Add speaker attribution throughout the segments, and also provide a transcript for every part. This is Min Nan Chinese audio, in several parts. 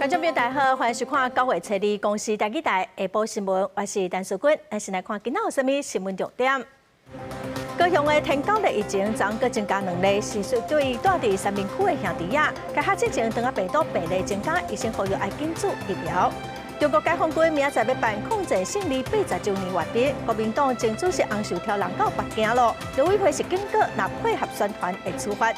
Speaker 1: 觀眾朋友大家好，歡迎收看9月初二公視台語台下晡新聞，我是陳淑君。咱先來看今仔有啥物新聞重點。高雄的天狗疫情昨閣增加兩例，是屬對住佇三民區的兄弟仔。開學之前，腸仔病毒病例增加，醫生呼籲愛緊注疫苗。中國解放軍明仔載欲辦抗戰勝利80週年閱兵，國民黨前主席洪秀柱人到北京囉，陸委會是警告，若配合宣傳會處罰。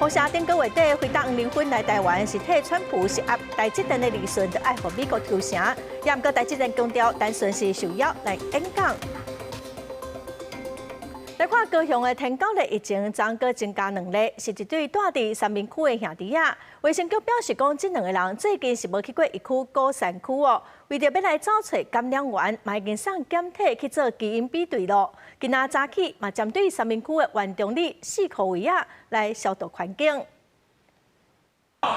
Speaker 1: 予聲頂個月底，輝達黃仁勳來台灣是替川普施壓，台積電的利潤著愛予美國抽成，也毋過台積電強調，單純是受邀來演講。來看高雄的天狗疫情，昨閣增加兩例，是一對住佇三民區的兄弟仔。衛生局表示講，這兩個人最近是無去過疫區鼓山區哦，為著欲來找揣感染源，嘛已經送檢體去做基因比對囉。今仔早起嘛，針對三民區的原中里四箍圍仔來消毒環境。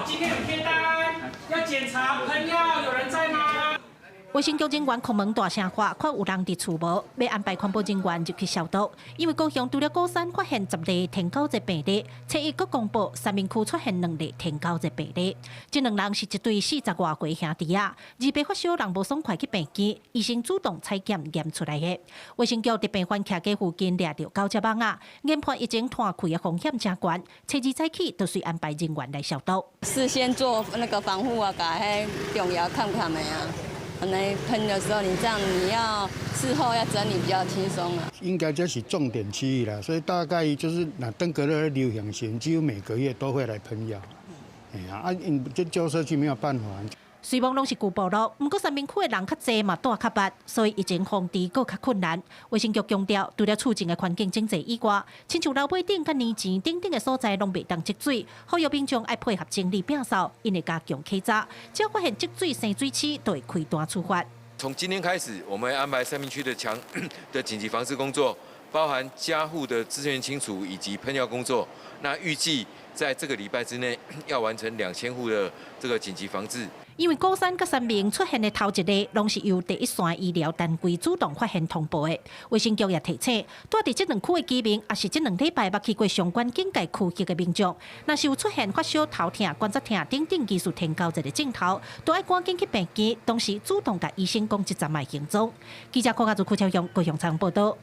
Speaker 2: 今天有貼單，要檢查噴藥，有人在嗎？
Speaker 3: 衛生局人員叩門大聲喊，看有人佇厝無，欲安排環保人員入去消毒。因為高雄除了鼓山發現10例天狗熱病例，初一閣公布三民區出現兩例天狗熱病例。這兩人是一對40外歲兄弟仔，二八發燒人無爽快去病院，醫生主動採檢驗出來的。衛生局佇病患徛家附近掠著交接網仔，研判疫情湠開的風險誠懸，初二早起就隨安排人員來消毒。
Speaker 4: 事先做那個防護啊，共彼重要看看的啊。按呢噴的時候，你這樣你要事後要整理比較輕鬆啊。
Speaker 5: 應該這是重點區域啦，所以大概就是那登革熱流行時，幾乎每個月都會來噴藥。哎呀，啊，這舊社區沒有辦法。
Speaker 3: 雖罔攏是舊部落，毋過三民區的人較濟嘛，住較密，所以疫情防治閣較困難。衛生局強調，除了厝前的環境整齊以外，親像樓尾頂佮年前頂頂的所在攏袂當積水，呼籲民眾愛配合整理摒掃，𪜶會加強稽查，只要發現積水生水螭，就會開單處罰。
Speaker 6: 從今天開始，我們會安排三民區的強的緊急防治工作，包含家戶的資源清除以及噴藥工作。那預計在這個禮拜之內要完成2000戶的這個緊急防治。
Speaker 3: 因為鼓山佮三民出現的頭一例，攏是由第一線醫療單位主動發現通報的。衛生局也提醒，住佇這兩區的居民，抑是這兩禮拜捌去過相關警戒區域的民眾，若是有出現發燒、頭痛、關節痛等等疑似天狗熱的症頭，都愛趕緊去病院，同時主動共醫生講這陣的行蹤。記者柯家祖、柯超雄、高雄採訪報導。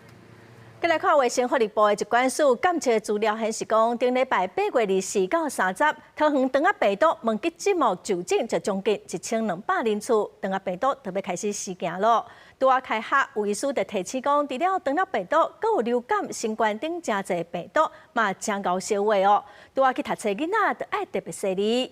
Speaker 1: 再來看衛生福利部的疾管署監測資料顯示，講頂禮拜8月24到30，桃園腸仔病毒問急診哦就診就將近1200人次，腸仔病毒特別開始時行囉。拄仔開學，有醫師就提醒講，除了腸仔病毒，閣有流感、新冠等誠濟病毒嘛，誠𠢕相畫哦。拄仔去讀冊囡仔，就愛特別細膩。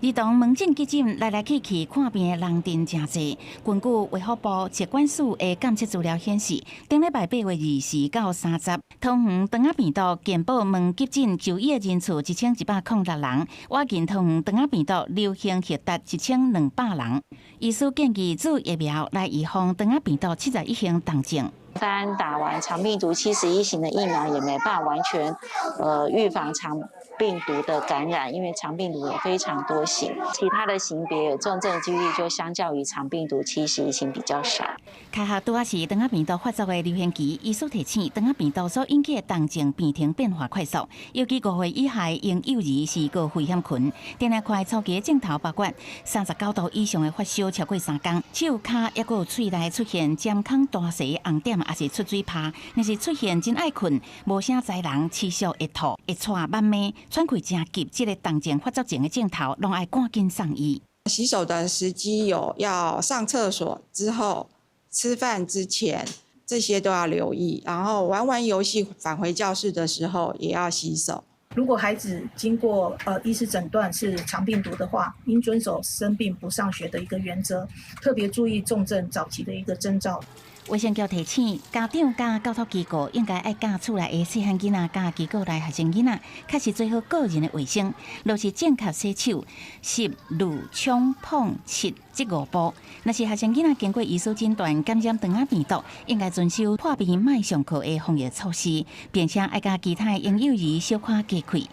Speaker 7: 兒童門診急診來來去去看病的人陣誠濟。根據衛福部疾管署的監測資料顯示，頂禮拜8月24到30，桃園腸仔病毒健保門急診就醫的人次1106人，倚近桃園腸仔病毒流行率達1200人。醫師建議注疫苗來預防腸仔病毒71型重症。
Speaker 8: 單打完腸病毒七十一型的疫苗，也沒辦法完全預防腸病毒的感染，因為腸病毒有非常多型，其他的型別有重症幾率就相較於腸病毒七十一型比較少。
Speaker 7: 開學拄仔是腸仔病毒發作的流行期，醫師提醒，腸仔病毒所引起的重症病情變化快速，尤其5歲以下的嬰幼兒是高危險群。定定看初期的症頭包括39度以上的發燒超過3工，手跤抑閣有喙內出現針孔大細紅點，抑是出水泡，若是出現真愛睏、無啥才能、持續會吐、會喘、慢慢、喘氣誠急，這個重症發作前的症頭，攏愛趕緊送醫。
Speaker 9: 洗手的時機有要上廁所之後、吃飯之前，這些都要留意。然後玩完遊戲返回教室的時候，也要洗手。
Speaker 10: 如果孩子經過醫師診斷是腸病毒的話，應遵守生病不上學的一個原則，特別注意重症早期的一個徵兆。
Speaker 7: 衛生局提醒家長佮教托機構應該愛教厝內的細漢囡仔、佮機構內學生囡仔，確實做好個人的衛生，落實正確洗手、濕、濾、沖、膨、拭這五步。若是學生囡仔經過醫師診斷感染腸仔病毒，應該遵守破病莫上課的防疫措施，並且愛佮其他的嬰幼兒小可隔開。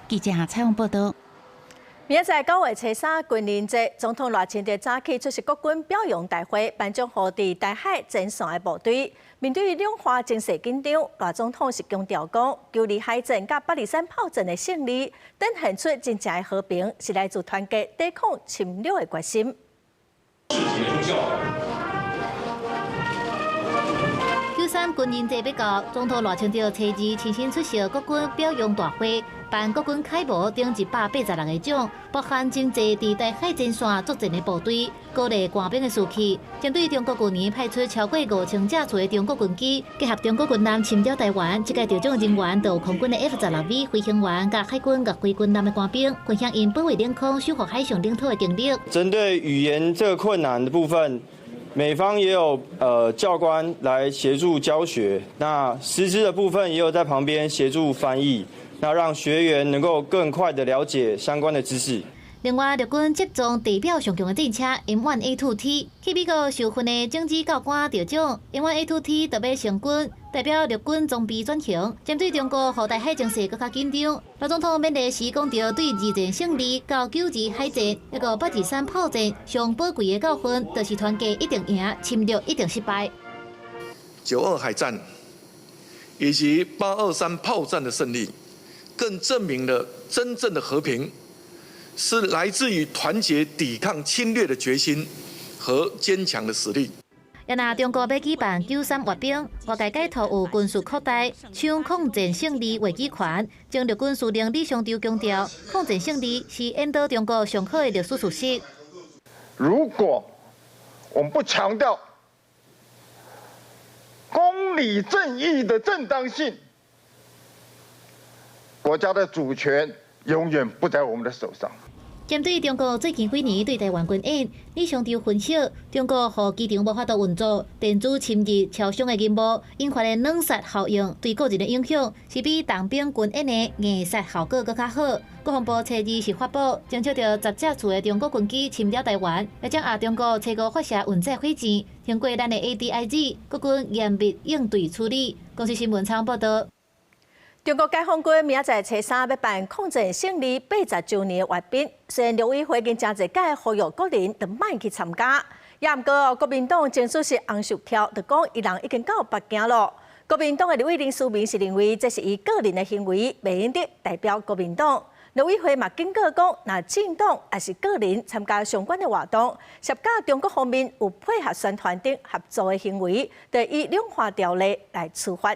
Speaker 7: 記者採訪報導。
Speaker 1: 明仔載9月初3軍人節，總統賴清德早起出席國軍表揚大會，頒獎予佇台海前線的部隊。面對兩岸情勢緊張，賴總統是強調講，九二海戰佮八二三炮戰的勝利，展現出真正的和平，是來自團結抵抗侵略的決心。
Speaker 11: 93軍人節欲到，總統賴清德初二親身出席國軍表揚大會，頒國軍楷模等186個獎，包含真濟佇台海前線作戰的部隊，鼓勵官兵的士氣。針對中國舊年派出超過5000架次的中國軍機，結合中國軍艦侵擾台灣，這屆得獎人員就有空軍的 F-16V 飛行員、佮海軍岳飛軍艦的官兵，分享𪜶保衛領空、守護海上領土的經歷。
Speaker 12: 針對語言這個困難的部分，美方也有教官來協助教學，那師資的部分也有在旁邊協助翻譯，那讓學員能夠更快的了解相關的知識。
Speaker 11: 另外，陸軍集裝地表上強的戰車 M1A2T 去美國受訓的種子教官得獎，M1A2T 特別成軍，代表陸軍裝備轉型。針對中國予台海情勢閣較緊張，賴總統勉勵時講著對二戰勝利到92海戰，抑閣823炮戰上寶貴的教訓，就是團結一定贏，侵略一定失敗。
Speaker 13: 92海戰以及823炮戰的勝利，更證明了真正的和平是來自於團結抵抗侵略的決心和堅強的實力。
Speaker 11: 若若中國欲舉辦93閱兵，外界解讀有軍事擴大，搶抗戰勝利話語權。前陸軍司令李尚洲強調，抗戰勝利是引導中國上好的歷史事實。
Speaker 14: 如果我們不強調公理正義的正當性，國家的主權永遠不在我們的手上。
Speaker 11: 針對中國最近幾年對台灣軍演，李尚洲分析，中國予機場無法度運作，電子侵入超商的任務，引發的冷殺效應，對個人的影響是比動兵軍演的硬殺效果閣較好。國防部初二是發布，偵測著10架次的中國軍機侵擾台灣，而且也中國初五發射運載火箭，經過咱的 ADIZ 國軍嚴密應對處理。公視新聞採訪報導。
Speaker 1: 中國解放軍明仔載初三欲辦抗戰勝利80週年的閱兵，雖然陸委會已經誠濟屆呼籲國人都莫去參加，也毋過國民黨前主席洪秀柱就講，伊人已經到北京囉。國民黨的立委林思明是認為這是伊個人的行為，袂用得代表國民黨。陸委會嘛警告講，若政黨抑是個人參加相關的活動，涉及中國方面有配合宣傳等合作的行為，就依兩岸條例來處罰。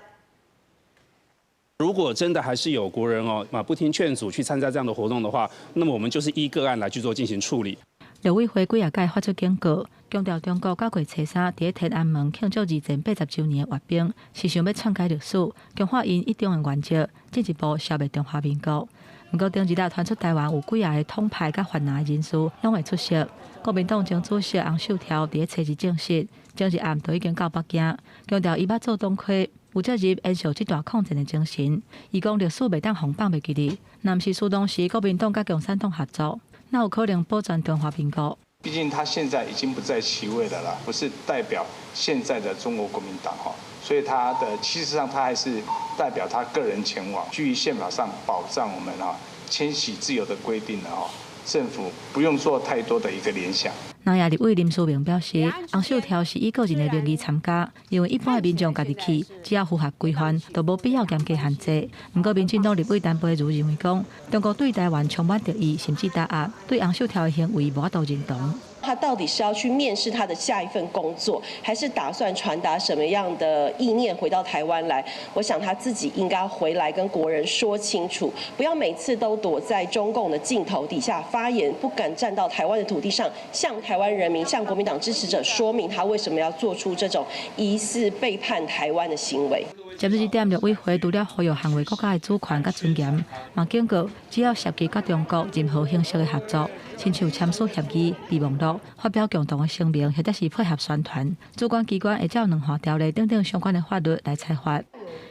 Speaker 15: 如果真的還是有國人哦，不聽勸阻去參加這樣的活動的話，那麼我們就是依個案來去做進行處理。
Speaker 16: 陸委會幾仔擺發出警告，強調中國9月初3佇咧天安門慶祝二戰80週年的閱兵，是想欲篡改歷史，強化𪜶一中的原則，進一步消滅中華民國。毋過頂一日傳出台灣有幾仔个統派佮泛藍的人士攏會出席。國民黨前主席洪秀柱佇咧初二證實，前日暗就已經到北京，強調伊捌做黨魁，有責任延續這段抗戰的精神。伊講歷史袂當予放袂記得，若毋是輸當時國民黨佮共產黨合作，哪有可能保全中華民國？
Speaker 17: 畢竟他現在已經不在其位了啦，不是代表現在的中國國民黨哈，所以他的其實上他還是代表他個人前往。基於憲法上保障我們哈遷徙自由的規定的哈，政府不用做太多的一個聯想。
Speaker 16: 南亞立委林思明表示，洪秀柱是以個人的名義參加，認為一般的民眾家己去，只要符合規範，就無必要嚴格限制。毋過，民進黨立委陳佩如認為講，中國對台灣充滿敵意，甚至打壓，對洪秀柱的行為無法度認同。
Speaker 18: 他到底是要去面試他的下一份工作，還是打算傳達什麼樣的意念回到台灣來？我想他自己應該回來跟國人說清楚，不要每次都躲在中共的鏡頭底下發言，不敢站到台灣的土地上，向台灣人民、向國民黨支持者說明他為什麼要做出這種疑似背叛台灣的行為。
Speaker 16: 針對這點，陸委會除了呼籲捍衛國家的主權佮尊嚴，嘛警告只要涉及佮中國任何形式的合作，親像簽署協議、備忘錄、發表共同的聲明，或者是配合宣傳，主管機關會照兩岸條例等等相關的法律來裁罰。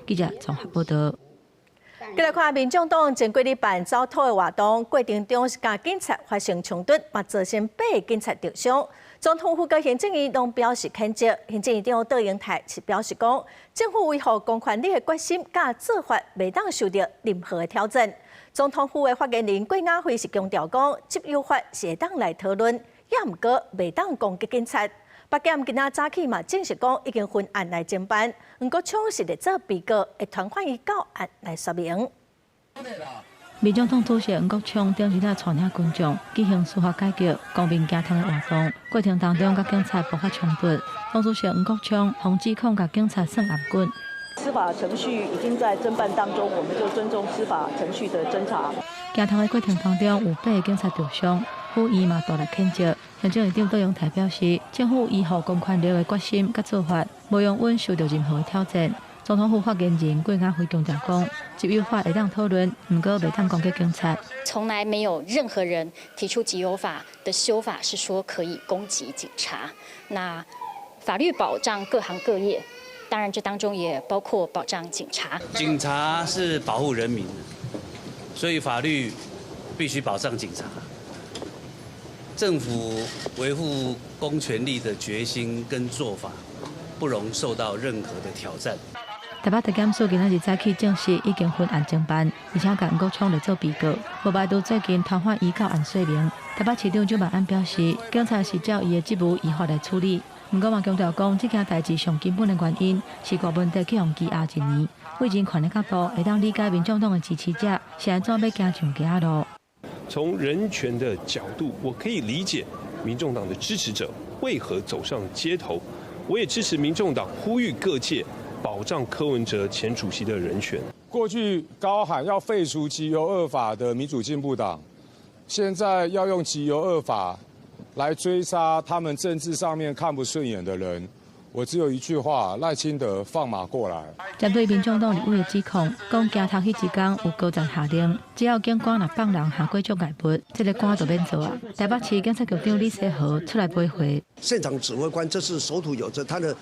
Speaker 16: 記者綜合報導。
Speaker 1: 繼來看民眾黨前幾日辦走土的活動，過程中是佮警察發生衝突，嘛造成八个警察受傷。總統府佮行政院攏表示譴責，行政院長卓榮泰是表示講，政府維護公權力的決心佮做法袂當受著任何的挑戰。總統府的發言人郭雅慧是強調講，集郵法是會當來討論，也毋過袂當攻擊警察。北檢今仔早起嘛證實講已經分案來偵辦，黃國昌是咧做被告，會傳喚伊到案來說明。
Speaker 16: 民眾黨主席黃國昌頂日仔帶領群眾舉行司法改革、公民行動的活動，過程當中佮警察爆發衝突。黨主席黃國昌予指控共警察耍頷頸。
Speaker 19: 司法程序已經在偵辦當中，我們就尊重司法程序的偵查。
Speaker 16: 行動的過程當中有八个警察受傷，府院嘛大力譴責。行政院長卓榮泰表示，政府維護公權力的決心佮做法，無容允受到任何的挑戰。總統府發言人郭雅慧強調講，集郵法會當討論，毋過袂當攻擊警察。
Speaker 20: 從來沒有任何人提出集郵法的修法是說可以攻擊警察。那法律保障各行各業，當然這當中也包括保障警察。
Speaker 21: 警察是保護人民的，所以法律必須保障警察。政府維護公權力的決心跟做法，不容受到任何的挑戰。
Speaker 16: 台北地檢署今仔日早起證實已經分案偵辦，而且共黃國昌來做被告，無排除最近傳喚伊到案說明。台北市長蔣萬安表示，警察是照伊的職務依法來處理。毋過嘛強調講，這件代誌上根本的原因是外問題去予積壓一年，為人權的角度會當理解民眾黨的支持者是按怎欲行上街仔路。
Speaker 22: 從人權的角度，我可以理解民眾黨的支持者為何走上街頭，我也支持民眾黨呼籲各界保障柯文哲前主席的人權。
Speaker 23: 過去高喊要廢除集郵惡法的民主進步黨，現在要用集郵惡法來追殺他們政治上面看不順眼的人。我只有一句話：賴清德放馬過來。
Speaker 16: 針對民眾黨立委的指控，講行頭彼一工有高層下令，只要警官若放人下過障礙物，這个官就免做啊。台北市警察局長李世和出來駁回。
Speaker 24: 現場指揮官這是守土有責，他的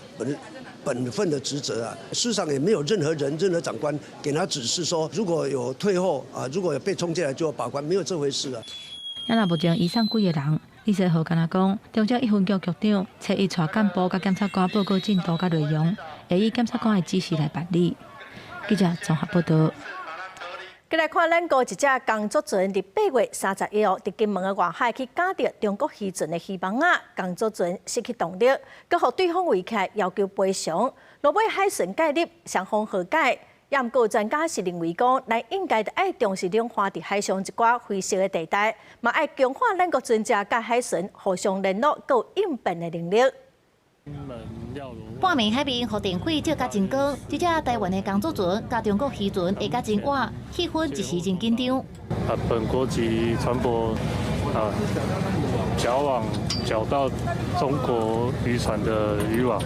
Speaker 24: 本分的職責啊。事實上也沒有任何人、任何長官給他指示說，如果有退後啊，如果有被衝進來就要把關，沒有這回事啊。
Speaker 16: 啊，目前移送幾个人？李世和敢若講，中正一分局局長初一帶幹部佮檢察官報告進度佮內容，會以檢察官的指示來辦理。記者綜合報道。
Speaker 1: 過來看咱國一隻工作船，佇8月31號佇金門的外海去咬著中國漁船的漁網仔，工作船失去動力，閣予對方圍起來要求賠償。落尾海巡介入，雙方和解。也毋過專家是認為講，咱應該愛重視兩岸佇海上一寡灰色的地帶，嘛愛強化咱國船隻佮海巡互相聯絡、閣有應變的能力。
Speaker 11: 半暝海面予電火照甲真光，這隻台灣的工作船佮中國漁船下甲真倚，氣氛一時真緊張。
Speaker 25: 啊，本國籍船舶啊，絞網絞到中國漁船的漁網，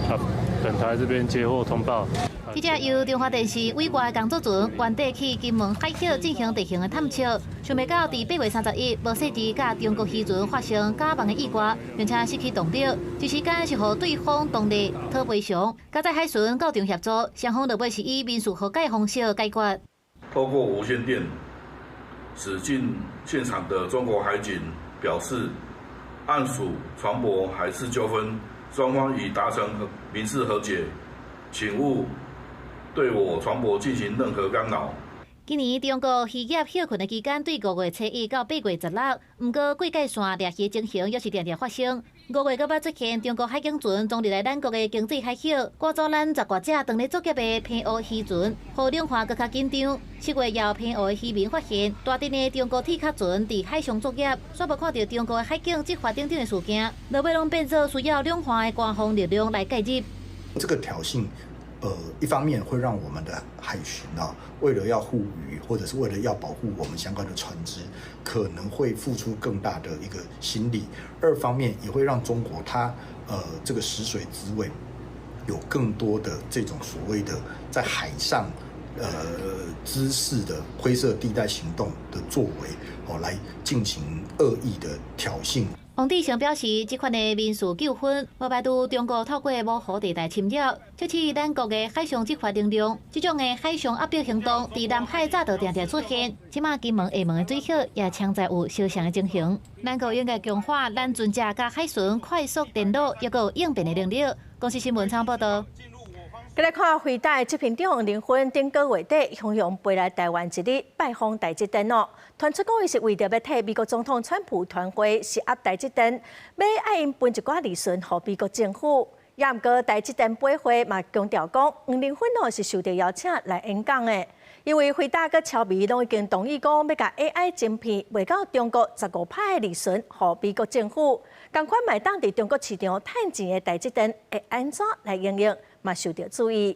Speaker 25: 啊，本台這邊接獲通報。
Speaker 11: 這隻由中華電視委外的工作船，原底去金門海域進行地形的探測，想袂到佇8月31無細緻佮中國漁船發生絞網的意外，並且失去動力，一時間是予對方當地討賠償。佳哉海巡到場協助，雙方落尾是以民事和解方式解決。
Speaker 26: 透過無線電駛進現場的中國海警表示，案屬船舶海事糾紛，雙方已達成民事和解，請勿對我船舶進行任何干擾。
Speaker 11: 今年中國漁業歇睏的期間，對5月初一到8月16，毋過過界線掠魚情形猶是定定發生。5月閣捌出現中國海警船衝入來咱國的經濟海域，趕走咱十外隻當咧作業的澎湖漁船，予兩岸閣較緊張。7月也有澎湖的漁民發現大陣的中國鐵殼船佇海上作業，煞無看著中國的海警執法等等的事件，落尾攏變做需要兩岸的官方力量來介入。
Speaker 27: 這個挑釁。一方面會讓我們的海巡啊，為了要護漁，或者是為了要保護我們相關的船隻，可能會付出更大的一個心力；二方面也會讓中國它這個食髓知味，有更多的這種所謂的在海上滋事的灰色地帶行動的作為，哦，來進行惡意的挑釁。
Speaker 11: 王志成表示，這款的民事糾紛，無排除中國透過模糊地帶侵擾，測試咱國的海上執法能量。這種的海上壓迫行動，佇南海早就定定出現。這馬金門、廈門的水域也常在有相像的情形。咱國應該強化咱船隻佮海巡快速聯絡，抑閣有應變的能力。公視新聞綜報導。
Speaker 1: 來看輝達執行長黃仁勳頂個月底雄雄飛來台灣一日拜訪台積電哦。傳出講伊是為著欲替美國總統川普傳話，施壓台積電，欲愛𪜶分一寡利潤予美國政府。也毋過台積電八會嘛強調講，黃仁勳哦是受著邀請來演講的，因為輝達佮超微攏已經同意講，欲共 AI 晶片賣到中國15%的利潤予美國政府，仝款會當佇中國市場趁錢的台積電會按怎來應用，嘛受著注意。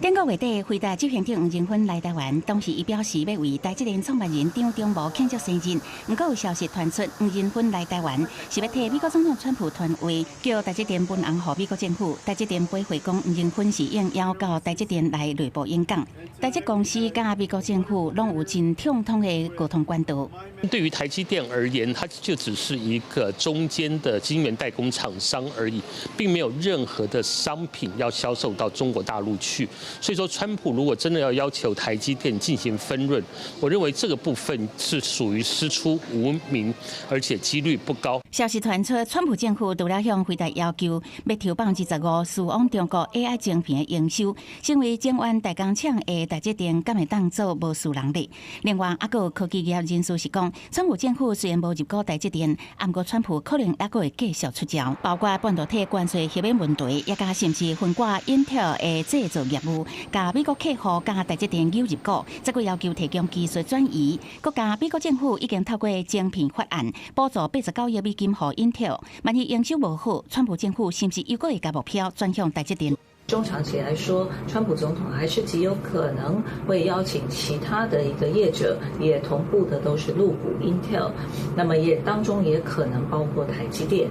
Speaker 7: 頂個月底，輝達執行長黃仁勳來台灣，當時伊表示欲為台積電創辦人張忠謀慶祝生日。毋過有消息傳出，黃仁勳來台灣是欲替美國總統川普傳話，叫台積電分紅予美國政府。台積電回回講，黃仁勳是應邀到台積電來內部演講。台積公司佮美國政府攏有真暢通的溝通管道。
Speaker 2: 對於台積電而言，它就只是一個中間的晶圓代工廠商而已，並沒有任何的商品要銷售到中國大陸去。所以說，川普如果真的要要求台積電進行分潤，我認為這個部分是屬於師出無名，而且幾率不高。
Speaker 7: 消息傳出，川普政府除了向輝達要求欲抽25%輸往中國 AI 晶片的營收，成為晶圓代工廠的台積電，敢會當做無輸人咧？另外，猶閣有科技業人士是講，川普政府雖然無入股台積電，毋過川普可能猶閣會繼續出招，包括半導體關稅協議問題，也佮甚至分割英特爾的製造業務，共美國客戶佮台積電扭入股，再閣要求提供技術轉移。閣加美國政府已經透過晶片法案補助89億美金予英特爾，萬一營收無好，川普政府是毋是又閣會共目標轉向台積電？
Speaker 3: 中長期來說，川普總統還是極有可能會邀請其他的一個業者，也同步的都是入股 Intel，那麼也當中也可能包括台積電。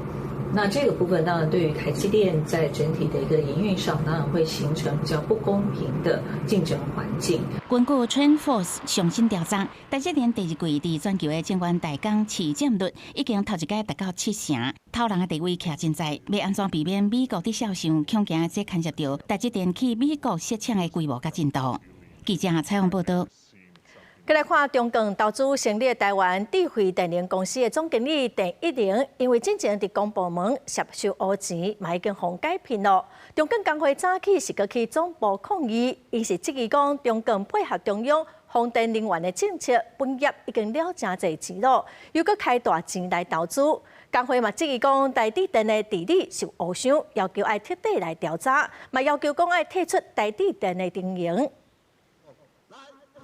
Speaker 3: 那這個部分當然對於台積電在整體的一個營運上，當然會形成比較不公平的競爭環境。
Speaker 7: 根據 TrendForce 上新調查，台積電第二季佇全球的晶圓代工市佔率已經頭一擺達到7成，頭人的地位徛真在，欲按怎避免美國佇銷售，恐驚這牽涉著台積電去美國設廠的規模佮進度。記者採訪報導。
Speaker 1: 閣來看中鋼投資成立台灣智慧電能公司的總經理鄭一玲，因為之前佇公部門涉收烏錢，嘛已經予解聘囉。中鋼工會早起是閣去總部抗議，𪜶是質疑講中鋼配合中央風電能源的政策，本業已經了誠濟錢囉，又閣開大錢來投資。工會嘛質疑講台智電的治理是烏傷，要求愛徹底來調查，嘛要求講愛退出台智電的經營。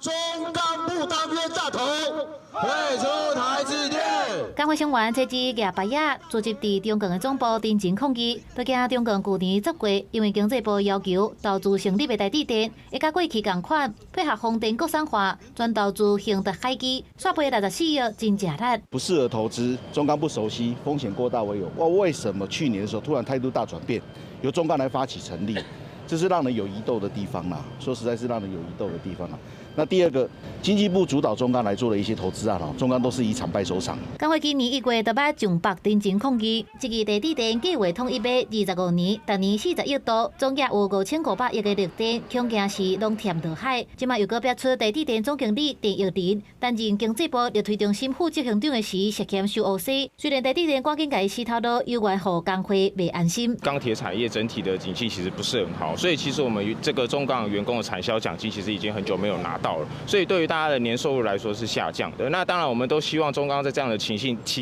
Speaker 4: 中鋼不當冤大頭，退出台積電。
Speaker 11: 工會成員這支舉牌仔，聚集佇中鋼的總部陣前抗議，都驚中鋼舊年十月，因為經濟部要求投資成立的台智電，會佮過去仝款，配合風電國產化，轉投資興達海基，煞賠64億，真食力。
Speaker 5: 不適合投資，中鋼不熟悉，風險過大為由。哇，為什麼去年的時候突然態度大轉變，由中鋼來發起成立？這是讓人有疑竇的地方啦，說實在是讓人有疑竇的地方啦。那第二個，經濟部主導中鋼來做了一些投資案，中鋼都是以慘敗收場。
Speaker 11: 工會今年1月就欲上北陣前抗議，這個台智電計劃統一買25年，逐年40億度，總額有5500億的綠電，恐驚是攏填落海。這馬又閣爆出台智電總經理鄭玉玲擔任經濟部力推中心副執行長的時涉嫌收烏紗，雖然台智電趕緊共伊洗頭路，猶原予工會袂安心。
Speaker 6: 鋼鐵產業整體的景氣其實不是很好，所以其實我們這個中鋼員工的產銷獎金其實已經很久沒有拿到了，所以對於大家的年收入來說是下降的。那當然，我們都希望中鋼在這樣的情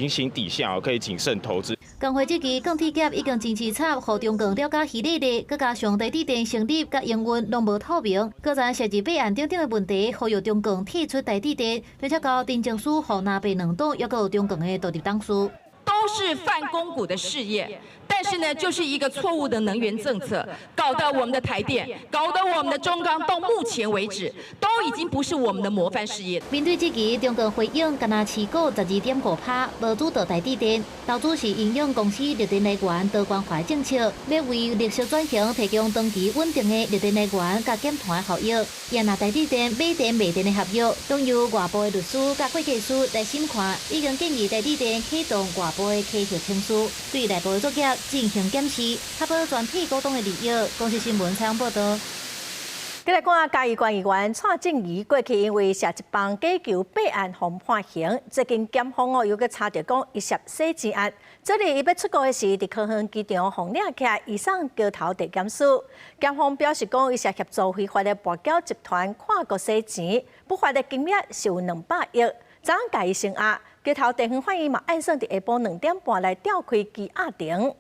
Speaker 6: 形底下，可以謹慎投資。
Speaker 11: 工會這期鋼鐵業已經真淒慘，予中鋼了解虛咧咧，閣加上台智電成立佮營運攏無透明，閣然涉及弊案等等的問題，呼籲中鋼退出台智電，並且交陳情書予藍白兩黨，猶閣有中鋼的獨立董事。
Speaker 8: 都是泛公股的事業，但是呢，就是一個錯誤的能源政策，搞得我們的台電，搞得我們的中鋼，到目前為止都已經不是我們的模範事業。
Speaker 11: 面對這期中鋼回應，干焦持股12.5%，無主導台智電，投資是因應公司綠電來源多元化政策，欲為綠色轉型提供長期穩定的綠電來源佮減碳效益。也若台智電買電賣電的合約，攏由外部的律師佮會計師來審看，已經建議台智電啟動外部的稽核程序，對內部的作業進行檢視，確保全體股東的利益。公視新聞採訪報導。
Speaker 1: 繼來看嘉義縣議員蔡正宜過去因為射一枋假球弊案予判刑，最近檢方哦又閣查著講伊涉洗錢案。昨日伊欲出國的時，佇桃園機場予掠起來，移送橋頭地檢署。檢方表示講，伊是協助非法的跋筊集團跨國洗錢，不法的金額是有200億。昨昏共伊聲押，橋頭地方法院嘛按算佇下晡2點半來調開羈押庭。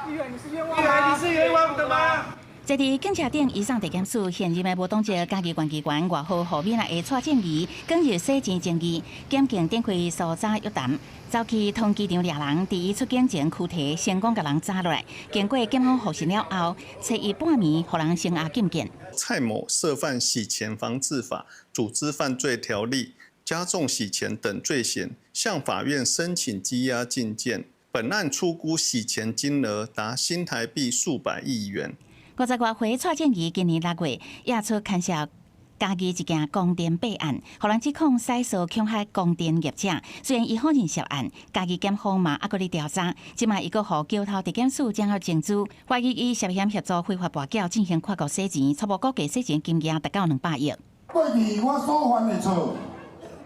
Speaker 9: 議員，你是冤枉嗎？你是冤枉的嗎？
Speaker 7: 坐佇警車頂移送地檢署，現任的無黨籍嘉義縣議員外號予美的蔡正宜，捲入洗錢爭議，檢警展開搜查約談，走去桃園機場掠人，佇伊出境前驅提，成功共人抓落來。經過檢方複審了後，初一半暝予人聲押禁見。
Speaker 10: 蔡某涉犯洗錢防治法、組織犯罪條例、加重洗錢等罪嫌，向法院申請羈押禁見。本案初估洗錢金額達新台幣數百億元。
Speaker 7: 五十外歲蔡正宜今年6月，惹出牽涉嘉義一件光電弊案，予人指控洗數恐嚇光電業者。雖然伊否認涉案，嘉義檢方嘛猶閣咧調查，這擺伊閣予橋頭地檢署掌握證據，懷疑伊涉嫌協助非法跋筊進行跨國洗錢，初步估計洗錢金額達到200億。
Speaker 12: 過去我所犯的錯，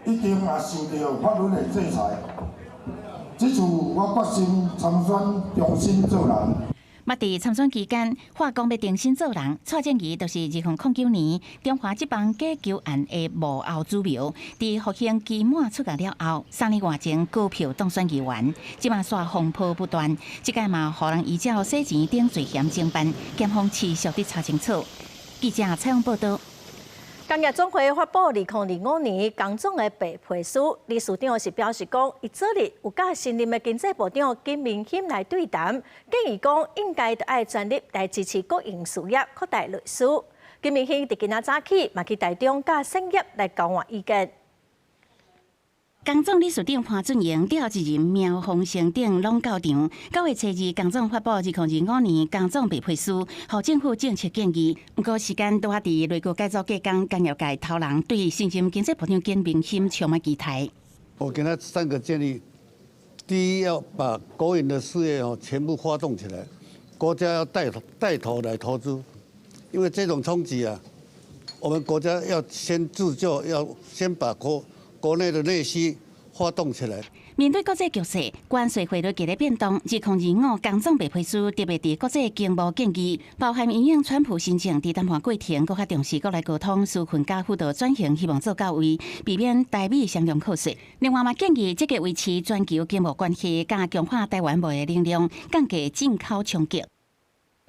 Speaker 12: 一定也受著法律的制裁。這次我決心參選，重新做人。
Speaker 7: 捌佇參選期間，話講欲重新做人，蔡正宜就是2009年中華職棒假球案的幕後主謀。佇服刑期滿出獄了後，3年外前高票當選議員，這擺煞風波不斷。這擺嘛，予人依照洗錢等罪嫌偵辦，檢方持續佇查清楚。記者採訪報導。
Speaker 1: 工業總會發布2025年工總的白皮書，理事長是表示講，伊昨日有佮新任的經濟部長金明欣來對談，建議講應該著愛全力來支持國營事業擴大內需。金明欣佇今仔早起嘛去台中佮產業來交換意見。
Speaker 7: 工總理事長潘俊榮召集人苗豐盛等攏到場。9月初2，工總發布2025年工總白皮書，予政府政策建議。毋過時間拄仔佇內閣改組隔工，工業界頭人對新任經濟部長金明欣充滿期待。
Speaker 13: 我給他三個建議：第一，要把國營的事業哦全部發動起來，國家要帶頭帶頭來投資，因為這種衝擊啊，我們國家要先自救，要先把國內的內需發動起來。
Speaker 7: 面對國際局勢，關稅匯率劇烈變動，2025工總白皮書特別佇國際經貿建議，包含因應川普新政佇談判過程，閣較重視國內溝通、紓困佮輔導轉型，希望做到位，避免台美雙重課稅。另外嘛建議積極維持全球經貿關係，佮強化台灣貿易能量，降低進口衝擊。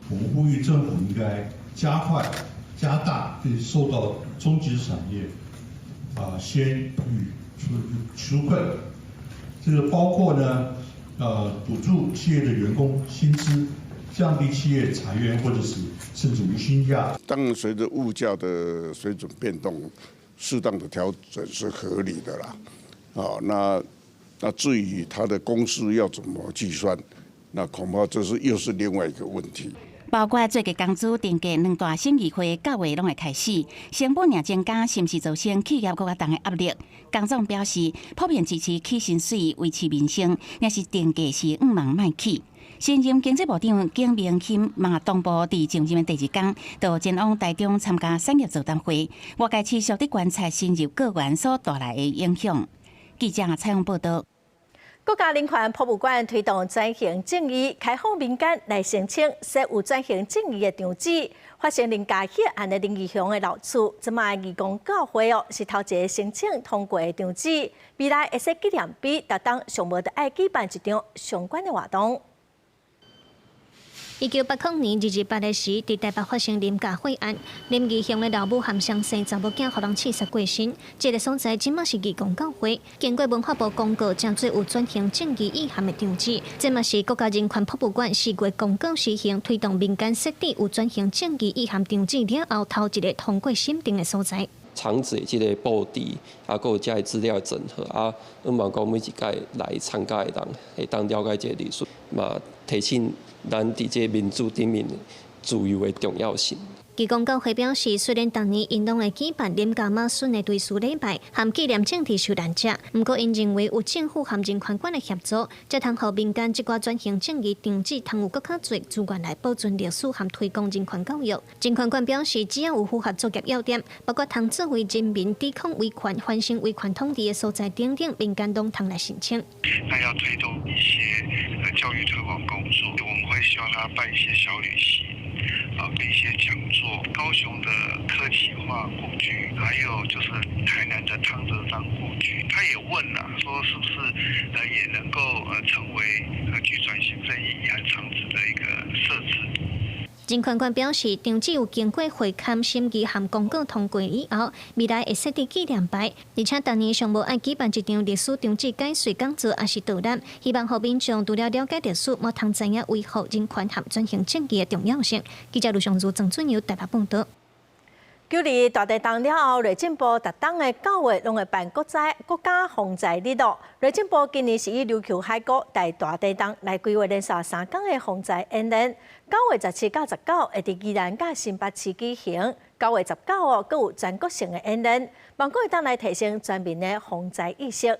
Speaker 14: 我們呼籲政府應該加快、加大對受到衝擊的產業，啊，先予紓困，這個包括呢，補助企業的員工薪資，降低企業裁員或者是甚至無薪假。
Speaker 15: 當然，隨着物價的水準變動，適當的調整是合理的啦。啊，那至於它的公式要怎麼計算，那恐怕這是又是另外一個問題。
Speaker 7: 包括最低工資定價兩大審議會9月攏會開始，成本若增加，是毋是造成企業閣較重的壓力？工總表示，普遍支持起薪水維持民生，若是定價是向望莫起。新任經濟部長金明欣嘛同步佇上任的第二工，就前往台中參加產業座談會，外界持續佇觀察新任閣員所帶來的影響。記者採訪報導。
Speaker 1: 國家人權博物館推動轉型正義，開放民間來申請設有轉型正義的場址。發生林家血案的林義雄的老厝，這擺義工教會哦，是頭一个申請通過的場址。未來會設紀念碑，逐冬上無著愛舉辦一場相關的活動。
Speaker 17: 1980年228日時，佇台北發生林家血案，林義雄的老母含雙生查某囝，予人刺殺過身。這个所在這馬是義工教會，經過文化部公告，成做有轉型正義意涵的場址。這嘛是國家人權博物館4月公告實行推動民間設置有轉型正義意涵場址了後，頭一个通過審定的所在。
Speaker 28: 場址的這个布置，啊，閣有遮的資料整合，啊，向望講每一屆來參加的人會當了解這个歷史，嘛提醒咱佇這个民主頂面自由的重要性。
Speaker 17: 義工教會表示，雖然逐年𪜶攏會舉辦林教馬孫的追思禮拜，含紀念政治受難者，毋過𪜶認為有政府含人權館的協助，才通予民間這寡轉型正義場址通有閣較濟資源來保存歷史含推廣人權教育。人權館表示，只要有符合作業要點，包括通作為人民抵抗威權、反省威權統治的所在等等，民間攏通來申請。
Speaker 16: 那要推動一些教育推廣工作，我們會希望他辦一些小旅行，啊，一些講座。高雄的柯企劃故居，還有就是台南的湯德章故居，他也問了，說是不是也能夠成為具轉型正義遺憾場址的一個設置。
Speaker 17: 人權館表示，場址有經過會勘審議和公告通過以後，未來會設置紀念牌，而且逐年上無愛舉辦一場歷史場址解說講座，抑是導覽，希望予民眾除了了解歷史，嘛通知影維護人權和轉型正義的重要性。記者盧尚如、鄭俊友台北報導。
Speaker 1: 9·22大地動了後，內政部逐冬的9月攏會辦國家防災日咯。內政部今年是以琉球海溝代大地動來規劃連續3工的防災演練。9月17到19會佇宜蘭佮新北市舉行，9月19哦，閣有全國性的演練，望閣會當來提升全民的防災意識。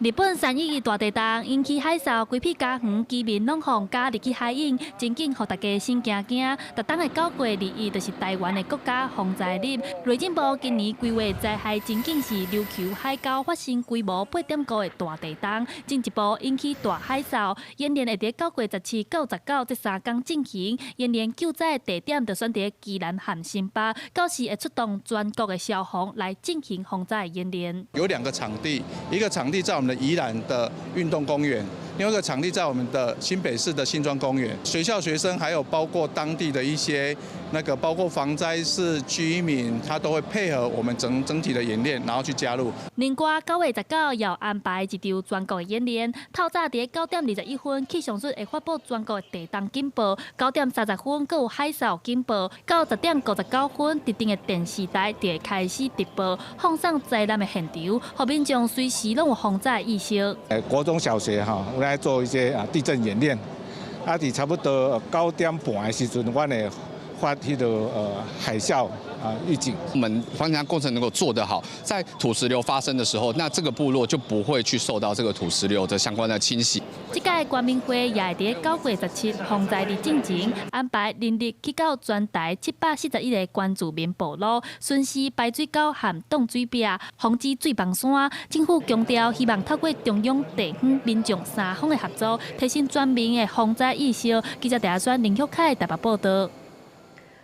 Speaker 18: 日本3.11大地動引起海嘯，規片家園居民攏予趕入去海湧，情景予大家心驚驚。逐冬的9月21就是台灣的國家防災日。內政部今年規劃災害情景是琉球海溝發生規模8.5的大地動，進一步引起大海嘯。演練會佇9月17到19這3工進行。演練救災地點就選佇宜蘭和新北，到時會出動全國的消防來進行防災演練。
Speaker 19: 有兩個場地，一個場地在我們的宜蘭的運動公園，另外一個場地在我們的新北市的新莊公園。學校學生還有包括當地的一些那個，包括防災士居民，他都會配合我們整整體的演練，然後去加入。
Speaker 18: 另外，9月19又安排一場全國的演練，透早佇9點21分，氣象署會發布全國的地動警報；9點30分，閣有海嘯警報；到10點59分，特定的電視台就會開始直播，放送災難的現場，予民眾隨時攏有防災意識。
Speaker 20: 國中小學哈，我來做一些啊地震演練，啊，佇差不多9點半的時陣，阮會發彼個海嘯啊預警。
Speaker 21: 我們防災工程能夠做得好，在土石流發生的時候，那這個部落就不會去受到這個土石流的相關的侵襲。
Speaker 18: 這屆全民會也會佇9月17防災日進前安排人力去到全台741个原住民部落，巡視排水溝和擋水壁，防止水崩山。政府強調，希望透過中央、地方、民眾三方的合作，提升全民的防災意識。記者鄭選林玉凱台北報導。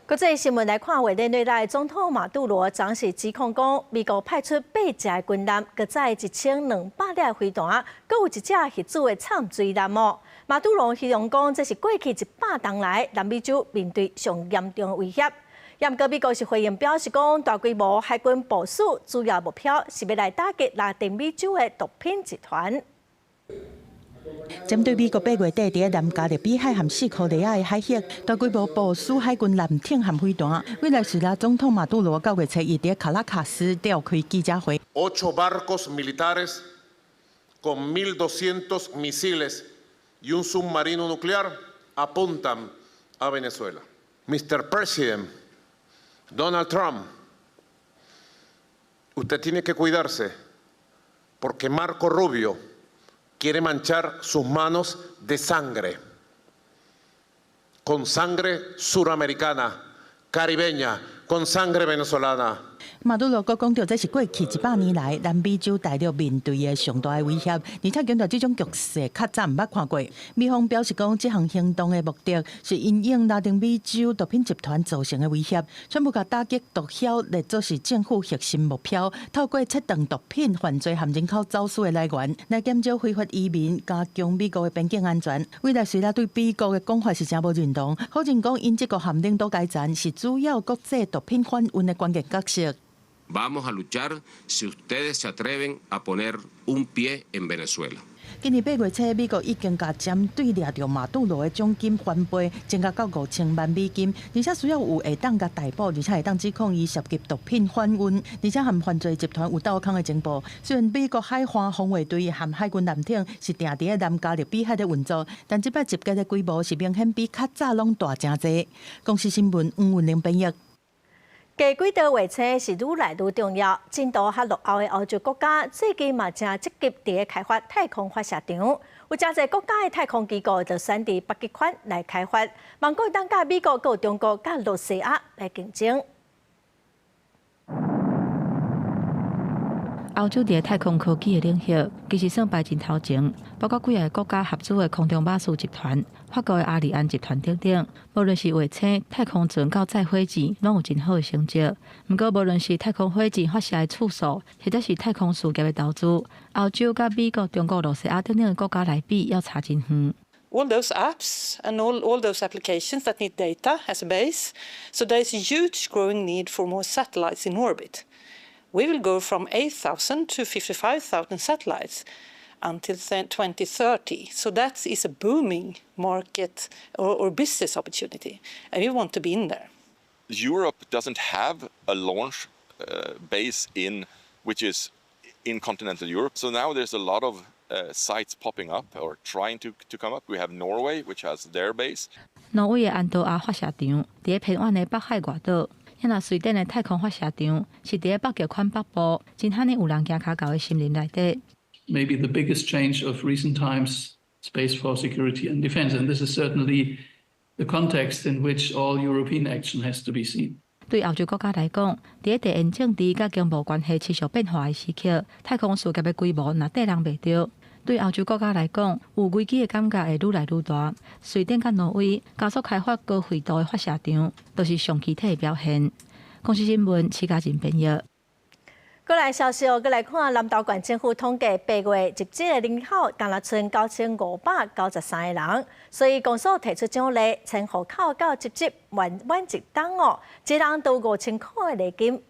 Speaker 1: 國際新聞來看，委內瑞拉總統馬杜羅昨是指控講，美國派出八隻軍艦，閣載1200粒飛彈，閣有一隻核子的摻水艦哦。馬杜羅形容講，這是過去100冬來南美洲面對上嚴重的威脅。毋過美國是回應表示講，大規模海軍部署主要目標是欲來打擊拉丁美洲的毒品集團。
Speaker 22: 針對美國8月底佇南加勒比海和西科利亞的海域，大規模部署海軍艦艇和飛彈。委內瑞拉總統馬杜羅9月初一佇卡拉卡斯召開記者會。
Speaker 25: Ocho barcos militares con 1.200 misiles y un submarino nuclear apuntan a Venezuela. Mr. President Donald Trump, usted tiene que cuidarse porque Marco Rubio quiere manchar sus manos de sangre, con sangre suramericana, caribeña, con sangre venezolana.
Speaker 22: 馬杜羅閣講著，這是過去100年來南美洲大陸面對的上大的威脅，而且強調這種局勢較早毋捌看過。美方表示講，這項行動的目的是因應拉丁美洲毒品集團造成的威脅，宣布共打擊毒梟列做是政府核心目標，透過切斷毒品犯罪和人口走私的來源，來減少非法移民，加強美國的邊境安全。委內瑞拉對美國的講法是誠無認同，否認講𪜶這個和領導階層是主要國際毒品販運的關鍵角色。
Speaker 2: Vamos a luchar si ustedes se atreven a poner un pie en Venezuela.
Speaker 22: 今年8月初，美國已經共針對掠著馬杜羅的獎金翻倍，增加到5000萬美金，而且需要有會當共逮捕，而且會當指控伊涉及毒品販運，而且和犯罪集團有鬥空的情報。雖然美國海岸防衛隊和海軍艦艇是定佇咧南加勒比海咧運作，但這擺集結的規模是明顯比較早攏大誠濟。公視新聞黃雲玲編譯。
Speaker 1: 低軌道衛星是愈來愈重要，進度較落後的歐洲國家最近嘛誠積極佇咧開發太空發射場，有誠濟國家的太空機構就選佇北極圈來開發，望講會當佮美國、佮中國、佮露西亞來競爭。
Speaker 3: 歐洲佇太空科技的領域，其實算排真頭前，包括幾个國家合資的空中馬斯集團、法國的阿里安集團等等。無論是衛星、太空船到載火箭，攏有真好的成績。毋過，無論是太空火箭發射的次數，或者是太空事業的投資，歐洲佮美國、中國、露西亞等等的國家來比，猶差真遠。
Speaker 4: All those apps and all those applications that need data as a base, so there is a huge growing need for more satellites in orbit. We will go from 8,000 to 55,000 satellites until 2030. So that is a booming market or business opportunity, and we want to be in there.
Speaker 5: Europe doesn't have a launch base in which is in continental Europe. So now there's a lot of sites popping up or trying to come up. We have Norway, which has their base.
Speaker 3: 挪威的安多亞發射場佇咧偏遠的北海外島。若瑞典的太空發射場是佇咧北極圈北部，真罕呢有人行跤到的森林內底。
Speaker 23: Maybe the biggest change of recent times, space for security and defense, and this is certainly the context in which all European action has to be seen.
Speaker 3: 對歐洲國家來講，佇咧地緣政治佮經貿關係持續變化的時刻，太空事業的規模若綴人袂著，對歐洲國家來講，有危機的感覺會愈來愈大。瑞典佮挪威加速開發高緯度的發射場，都是上具體的表現。公視新聞，徐家仁編譯。
Speaker 1: 過來消息哦，閣來看南投縣政府統計，8月入籍的人口，敢若賰9593個人，所以公所提出獎勵，遷戶口到入籍滿滿一冬哦，一人都5000箍的禮金。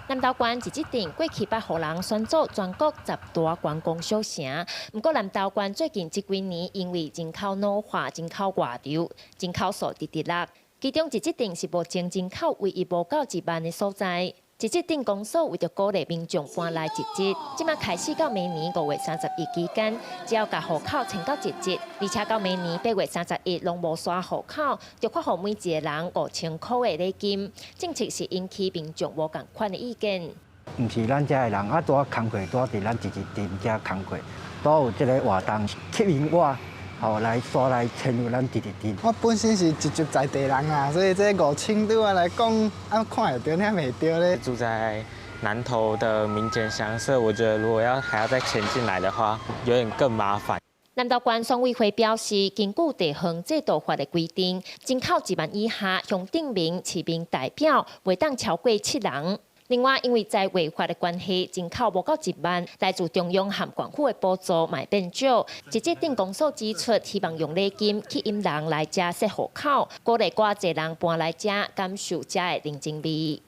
Speaker 24: 南投縣一級鎮過去捌予人選做全國十大觀光小城，毋過南投縣最近這幾年因為人口老化、人口外流、人口數直直落，其中一級鎮是目前人口唯一無夠1萬的所在。一級鎮公所為著鼓勵民眾搬來一級，這馬開始到明年5月31期間，只要共戶口遷到一級，而且到明年8月31攏無徙戶口，就發予每一個人5000箍的禮金。政策是引起民眾無仝款的意見。
Speaker 26: 毋是咱遮的人啊，拄仔工課拄仔佇咱一級鎮遮工課，都有這个活動吸引我，吼來徙來遷入咱一級鎮。
Speaker 9: 我本身是一級在地人啊，所以這5000對我來講，啊看會著爾袂著咧。
Speaker 27: 住在南投的民間鄉，所以我覺得如果要還要再遷進來的話，有點更麻煩。
Speaker 24: 南投縣選委會表示，根據地方制度法的規定，人口1萬以下鄉鎮民、市民代表袂當超過七人。另外，因為在違法的關係，人口無夠1萬，來自中央和縣府的補助嘛會變少。一級鎮公所指出，希望用禮金吸引人來遮設戶口，鼓勵閣濟人搬來遮，感受遮的人情味。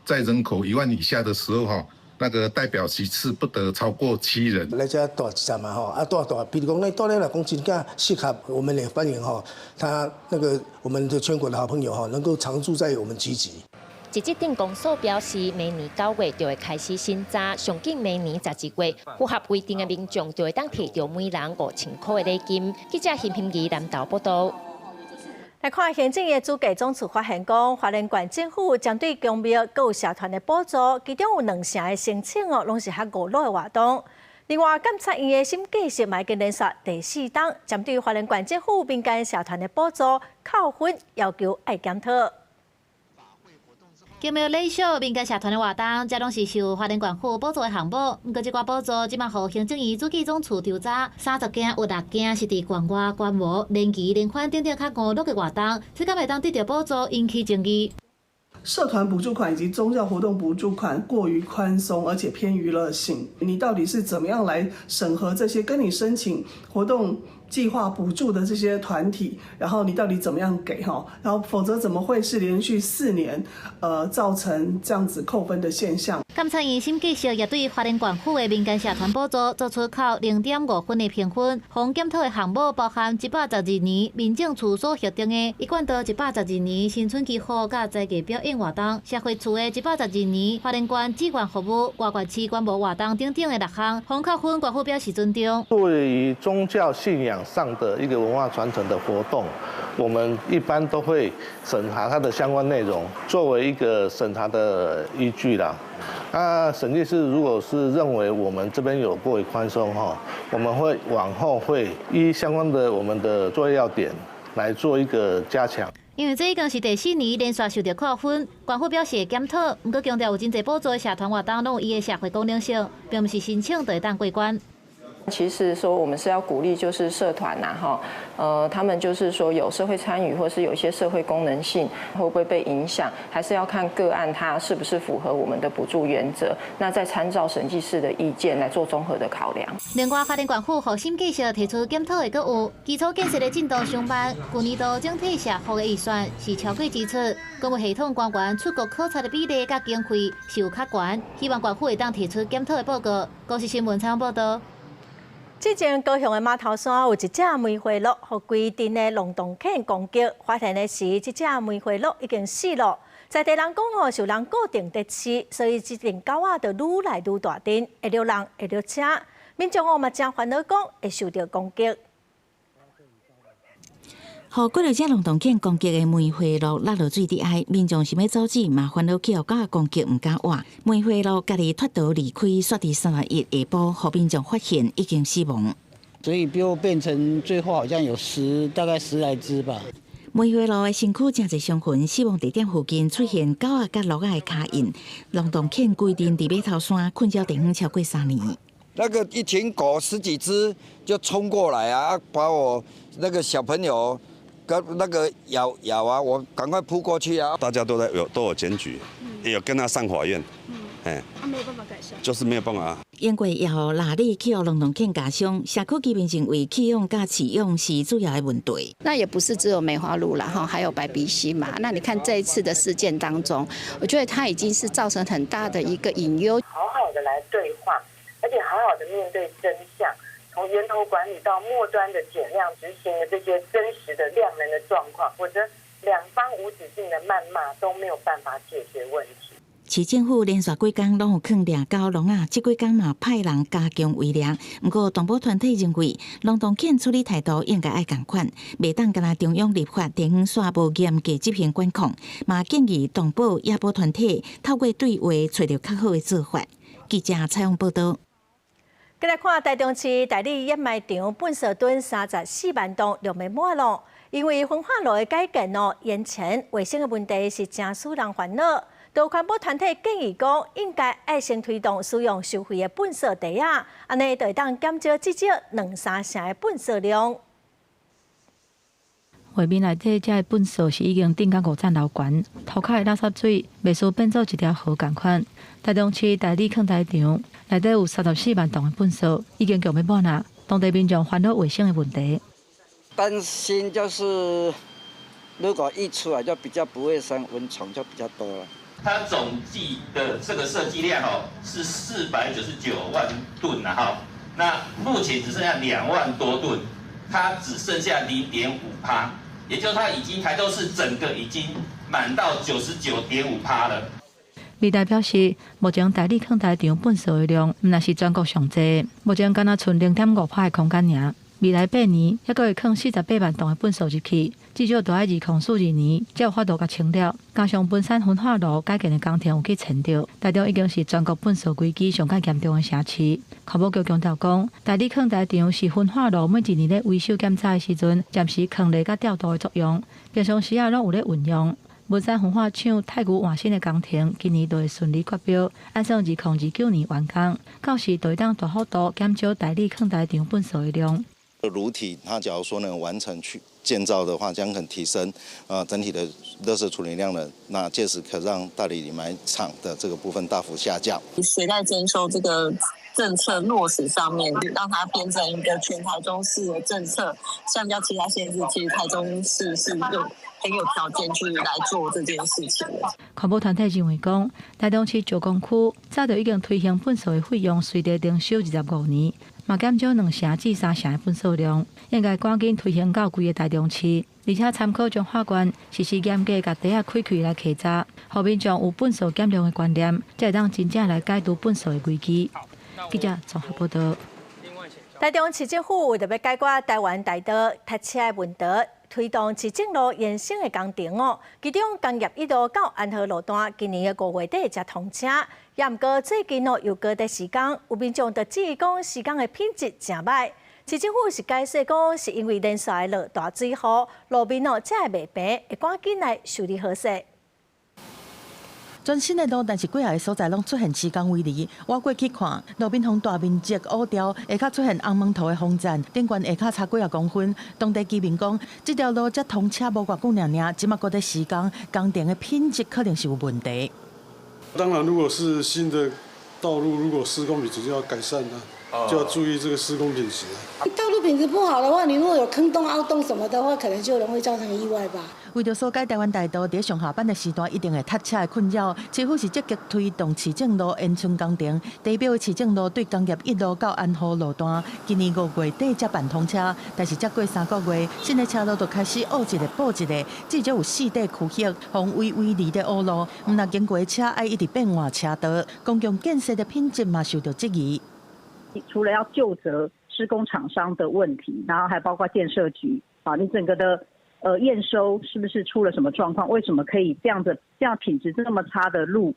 Speaker 29: 在人口1萬以下的時候，哈，那個代表席次不得超過七人。
Speaker 30: 來遮蹛一陣嘛，吼，啊蹛蹛，比如講，咱蹛咧來講真正適合，我們也歡迎哈，他那個我們的全國的好朋友哈，能夠常住在我們集集。
Speaker 24: 一級鎮公所表示，明年9月就會開始審查，上緊明年12月，符合規定的民眾就會當提著每人5000箍的禮金。記者邢平儀南投報道。
Speaker 1: 來看行政院主計總處發現講，花蓮縣政府針對宮廟閣有社團的補助，其中有兩成的申請哦，攏是較娛樂的活動。另外，監察院的審計室嘛已經連續第四冬，針對花蓮縣政府民間社團的補助扣分，要求愛檢討。
Speaker 11: 宮廟禮數民間社團的活動，這攏是受花蓮縣府補助的項目。毋過，這寡補助這馬予行政院主計總處調查，30件有六件是佇縣外、縣無、聯誼、聯歡等等較娛樂的活動，這敢會當得著補助，引起爭議。
Speaker 31: 社團補助款以及宗教活動補助款過於寬鬆，而且偏娛樂性。你到底是怎麼樣來審核這些跟你申請活動計劃補助的這些團體，然後你到底怎麼樣給哈？然後否則怎麼會是連續4年，造成這樣子扣分的現象？
Speaker 11: 監察院審計署也對花蓮縣府的民間社團補助做出扣0.5分的評分，予檢討的項目包含112年民政處所核定的一貫道112年新春祈福佮才藝表演活動，社會處的112年花蓮縣志願服務外縣市觀摩活動等等的六項，予扣分，縣府表示尊重。
Speaker 6: 對於宗教信仰上的一個文化傳承的活動，我們一般都會審查它的相關內容，作為一個審查的依據啦。那審計師如果是認為我們這邊有過於寬鬆哈，我們會往後會依相關的我們的作業要點來做一個加強。
Speaker 11: 因為這已經是第四年連續受著扣分，縣府表示會檢討，毋過強調有真濟補助的社團活動攏有伊的社會功能性，並毋是申請就會當過關。
Speaker 7: 其實說我們是要鼓勵，就是社團吶，哈，他們就是說有社會參與，或是有一些社會功能性，會不會被影響，還是要看個案，它是不是符合我們的補助原則，那再參照審計師的意見來做綜合的考量。
Speaker 11: 另外，花蓮縣府予審計署提出檢討的閣有基礎建設的進度傷慢，舊年度整體社福的預算是超過支出，公務系統官員出國考察的比例佮經費是有較懸，希望縣府會當提出檢討的報告。公視新聞採訪報導。
Speaker 1: 之前高雄的碼頭山有一隻梅花鹿，予規陣的龍洞犬攻擊，發現的時，這隻梅花鹿已經死了。在地人講哦，是有人固定佇飼，所以這陣狗仔就愈來愈大陣，會掠人，會掠車。民眾哦嘛誠煩惱，講會受著攻擊。
Speaker 8: 予幾落隻龍洞犬攻擊的梅花鹿落落水底下，民眾想欲阻止，嘛煩惱去予狗仔攻擊，毋敢活。梅花鹿家己脫逃離開，煞佇31下晡，予民眾發現已經死亡。
Speaker 10: 所以就變成最後好像有大概十來隻吧。
Speaker 8: 梅花鹿的身軀誠濟傷痕，死亡地點附近出現狗仔佮鹿仔的跤印。龍洞犬規陣佇碼頭山困擾地方超過3年。
Speaker 12: 那個一群狗十幾隻就衝過來啊，把我那個小朋友跟那個咬咬啊，我趕快撲過去啊！
Speaker 13: 大家都在有都有檢舉，也有跟他上法院，哎，
Speaker 14: 啊，沒有辦法改善，
Speaker 13: 就是沒有辦法。
Speaker 8: 因為予臘里去予龍洞犬咬傷，社區居民認為棄養佮飼養是主要的問題。
Speaker 15: 那也不是只有梅花鹿啦，哈，還有白鼻心嘛。那你看這一次的事件當中，我覺得它已經是造成很大的一個隱憂。
Speaker 16: 好好的來對話，而且好好的面對真相。從源頭管理到末端的減量執行的這些真實的量能的狀況，否則兩方無止境的謾罵都沒有辦法解決問題。
Speaker 8: 市政府連續幾工攏有囥掠狗籠仔，這幾工嘛派人加強圍掠。毋過動保團體認為，龍洞犬處理態度應該愛仝款，袂當干焦中央立法地方煞無嚴格執行管控，嘛建議動保野保團體透過對話揣著較好的做法。記者採訪報導。
Speaker 1: 閣來看台中市大里掩埋場糞埽墩34萬噸量欲滿囉，因為焚化爐的改建哦，煙塵衛生的問題是誠使人煩惱。就環保團體建議講，應該愛先推動使用收費的糞埽袋仔，按呢就會當減少至少兩三成的糞埽量。
Speaker 3: 畫面內底這个糞埽是已經頂到五層樓懸，塗跤的垃圾水袂輸變做一條河仝款。台中市大里礦台場內底有34萬噸的糞埽，已經強欲滿啦。當地民眾煩惱衛生的問題。
Speaker 17: 擔心就是，如果一出來就比較不衛生，蚊蟲就比較多了。
Speaker 28: 它總計的這個設計量哦是499萬噸啊哈，那目前只剩下2萬多噸，它只剩下0.5%，也就是它已經台中市整個已經滿到99.5%了。
Speaker 3: 美代表示，目前大里礦台場糞埽的量，毋但是全國上濟，目前敢若賰0.5%的空間爾。未來8年，猶閣會囥48萬噸的糞埽入去，至少著愛2042年才有法度共清了。加上文山焚化爐改建的工程有去延著，台中已經是全國糞埽危機上較嚴重的城市。環保局強調講，大里礦台場是焚化爐每一年咧維修檢查的時陣，暫時囥咧佮調度的作用，平常時仔攏有咧運用。文山焚化廠汰舊換新的工程，今年就會順利決標，按算2029年完工，到時就會當大幅度減少大里礦台場糞埽的量。
Speaker 32: 爐體，它假如說能完成去建造的話，將可提升整體的垃圾處理量呢。那屆時可讓大里掩埋場的這個部分大幅下降。
Speaker 33: 誰來徵收這個
Speaker 2: 政策落實上面，讓它變成一個全台中市的政策，相較其他縣市，其實台中市是有很有條件去來做這件事情的。
Speaker 3: 環保團體認為講，台中市石岡區早就已經推行糞掃的費用隨地徵收25年，嘛減少2成至3成的糞掃量，應該趕緊推行到規个台中市，而且參考彰化縣實施嚴格共袋仔開開來稽查，予民眾有糞掃減量的觀念，才會當真正來解除糞掃的危機。記者綜合報道。
Speaker 1: 台中市政府為著欲解決台灣大道塞車的問題，推動市政路延伸的工程哦。其中工業一路到安和路段，今年的5月底才通車。也毋過最近哦，又閣佇施工，有民眾就質疑講施工的品質誠䆀。市政府是解釋講，是因為連續落大水雨，路面哦才會袂平，會趕緊來修理好勢。
Speaker 4: 全新的路，但是幾仔个所在攏出現施工圍籬。我過去看，路面予大面積烏掉，下跤出現紅毛塗的風層，頂懸下跤差幾仔公分。當地居民講，這條路才通車無偌久爾爾，這馬閣佇施工，工程的品質可能是有問題。
Speaker 5: 當然，如果是新的道路，如果施工品質就要改善啦，就要注意這個施工品質。
Speaker 14: 道路品質不好的話，你如果有坑洞、凹洞什麼的話，可能就容易造成意外吧。
Speaker 4: 為著疏解台灣大道佇上下班的時段一定會塞車的困擾，市府是積極推動市政路延伸工程。地標的市政路對工業一路到安和路段，今年5月底才辦通車，但是才過3個月，新的車路就開始挖一个補一个，至少有四塊區域予圍圍籬佇挖路，毋但經過的車愛一直變換車道，公共建設的品質嘛受到質疑。
Speaker 18: 除了要究責施工廠商的問題，然後還包括建設局啊，你整個的驗收是不是出了什麼狀況？為什麼可以這樣子，這樣品質這麼差的路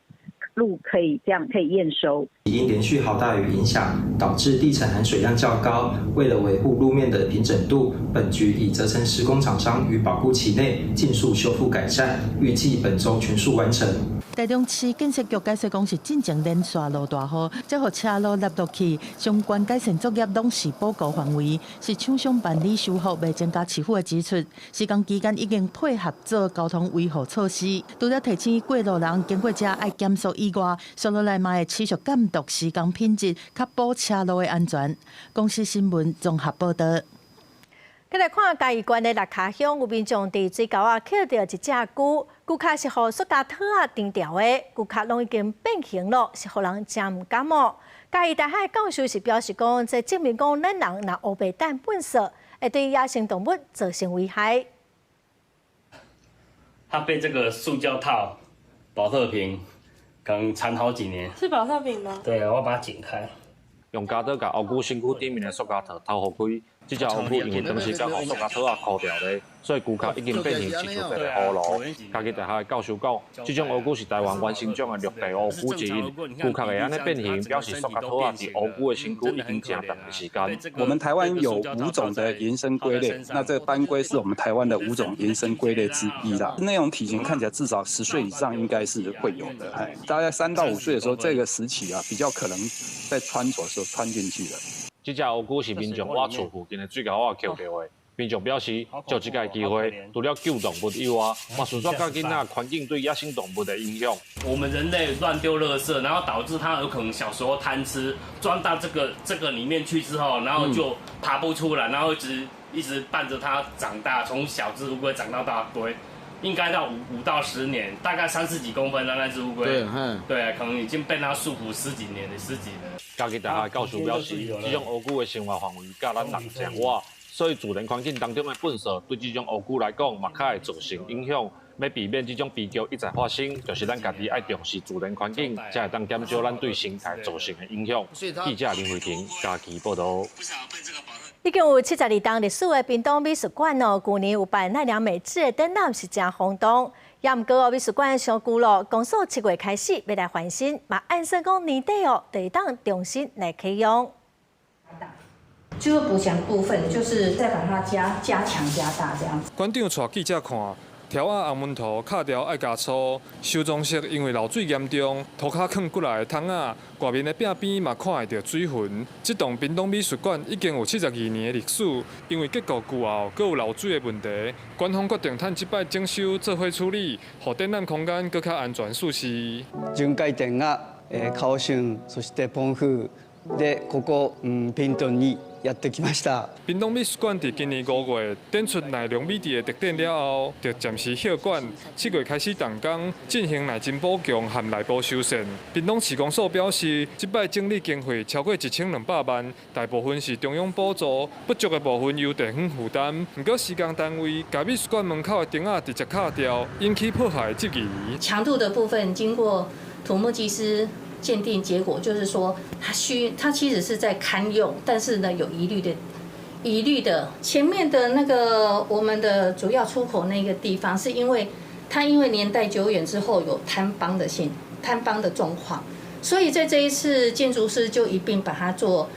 Speaker 18: 可以這樣可以驗收？
Speaker 19: 因連續豪大雨影響，導致地層含水量較高。為了維護路面的平整度，本局已責成施工廠商於保固期內盡速修復改善，預計本週全數完成。
Speaker 4: 台中市建設局解釋講是進前連續落大雨，才予車路凹落去，相關改善作業攏是保固範圍，是廠商辦理修復，袂增加市府的支出。施工期間已經配合做交通維護措施，除了提醒過路人經過遮愛減速以外，紲落來嘛會持續監督施工品質，確保車路的安全。公視新聞綜合報道。
Speaker 1: 再來看嘉義縣的六跤鄉，有民眾佇水溝仔抾著一隻龜，龜殼是予塑膠套仔纏牢的，龜殼攏已經變形了，是予人誠毋甘哦。嘉義大學教授是表示講，這證明講咱人若烏白擲糞埽，會對野生動物造成危害。
Speaker 20: 它被這個塑膠套、寶特瓶，可能纏好幾年。
Speaker 21: 是寶特瓶嗎？
Speaker 20: 對啊，我把它剪開。
Speaker 22: 用膠刀共烏龜身軀頂面的塑膠套掏予開，這隻烏龜因為長時間予塑膠套仔箍牢咧，所以龜殼已經變形，親像一个葫蘆。嘉義大學的教授講，這種烏龜是台灣原生種的陸地烏龜之一，龜殼會按呢變形，表示塑膠套仔佇烏龜的身軀已經誠長的時間。
Speaker 23: 我們台灣有5種的原生龜類，那這個斑龜是我們台灣的5種原生龜類之一啦。那種體型看起來至少10歲以上應該是會有的，大概3到5歲的時候，這個時期啊，比較可能在穿着的時候穿進去了。
Speaker 22: 這隻烏龜是民眾倚厝附近的水溝仔抾著的。民眾表示，藉這个機會，除了救動物以外，嘛順紲教囡仔環境對野生動物的影響。
Speaker 20: 我們人類亂丟垃圾，然後導致它有可能小時候貪吃，鑽到這個裡面去之後，然後就爬不出來，然後一直一直伴着它長大，從小隻烏龜長到大龜，應該到5到10年，大概三十幾公分的那隻烏龜，對，可能已經被它束縛十幾年了，十幾年。
Speaker 22: 嘉義大學教授表示，這種烏龜的生活範圍佮咱人誠倚，所以自然環境當中的糞埽對這種烏龜來講，嘛較會造成影響。欲避免這種悲劇一再發生，就是咱家己愛重視自然環境，才會當減少咱對生態造成的影響。記者林慧婷嘉義報導。
Speaker 1: 已經有72冬歷史的屏東美術館哦，舊年有辦奈良美智的展覽是誠轟動。也毋過哦，美術館傷舊咯，公所7月開始欲來翻新，嘛按算講年底哦，就會當重新來啟用。
Speaker 25: 最後補強部分，就是再把它加強加大這樣子。
Speaker 26: 館長帶記者看。柱仔紅紋塗敲條愛加粗，收裝飾因為漏水嚴重，塗跤囥幾若个桶仔，外面的壁邊嘛看會著水痕。這棟屏東美術館已經有72年的歷史，因為結構舊後，閣有漏水的問題，館方決定趁這擺整修做伙處理，予展覽空間閣較安全舒適。
Speaker 33: 巡回展が考春、そしてポンフー
Speaker 6: でここ屏東にやってきました。
Speaker 26: 屏東美術館佇今年5月展出奈良美智的特展了後，就暫時歇館。7月開始動工進行內針補強和內部修繕。屏東市公所表示，這擺整理經費超過1200萬，大部分是中央補助，不足的部分由地方負擔。毋過施工單位共美術館門口的燈仔直接敲掉，引起破壞質疑。
Speaker 25: 強度的部分經過土木技師鑑定結果，就是說，它其實是在堪用，但是呢有疑慮的，疑慮的前面的那個我們的主要出口那個地方，是因為它因為年代久遠之後有坍方的性坍方的狀況，所以在這一次建築師就一併把它做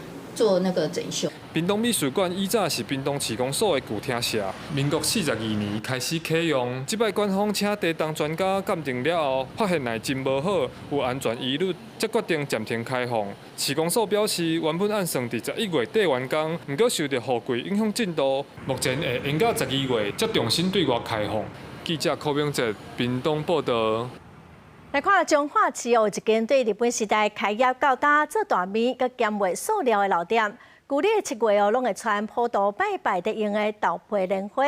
Speaker 25: 那個整修。
Speaker 26: 屏東美術館以早是屏東市公所的舊廳舍，民國42年開始啟用。這擺館方請地動專家鑑定了後，發現內真無好，有安全疑慮，才決定暫停開放。市公所表示，原本按算佇11月底完工，毋過受著雨季影響進度，目前會延到12月才重新對外開放。記者柯明哲屏東報導。
Speaker 1: 來看彰化市有一間對日本時代開業到今做大麵閣兼賣素料的老店。舊曆7月哦，攏會傳普渡拜拜得用的豆皮蓮花。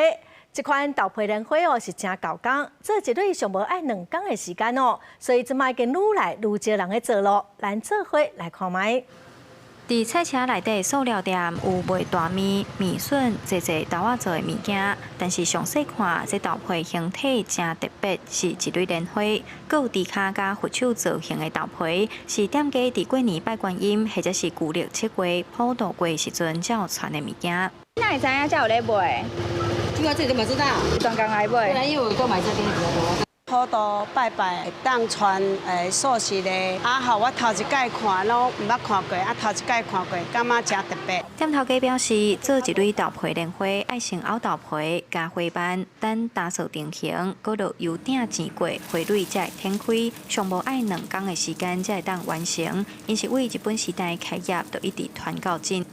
Speaker 1: 這款豆皮蓮花哦是誠厚工，做一蕊上無愛2工的時間哦，所以這擺已經愈來愈少人咧做囉。咱做伙來看覓。
Speaker 7: 佇菜市內底素料店有賣大麵、麵筍、濟濟豆仔做的物件，但是詳細看，這豆皮形體誠特別，是一蕊蓮花，閣有豬跤佮佛手造型的豆皮，是店家佇過年拜觀音或者是舊曆7月普渡過時陣才有傳的物件。
Speaker 9: 哪會知影遮有咧賣？
Speaker 10: 這個這個嘛知道，
Speaker 9: 專工來買。
Speaker 10: 因為我都買這邊比較多。
Speaker 11: 普渡拜拜會當傳素食的，啊吼，我頭一擺看攏毋捌看過，啊頭一擺看過，感覺誠特別。
Speaker 7: 店頭家表示，做一蕊豆皮蓮花，愛先拗豆皮，加花瓣，等打掃定型，閣落油鼎煎過，花蕊才會展開。上無愛2工的時間才會當完成。𪜶是對日本時代開業，就一直傳到今。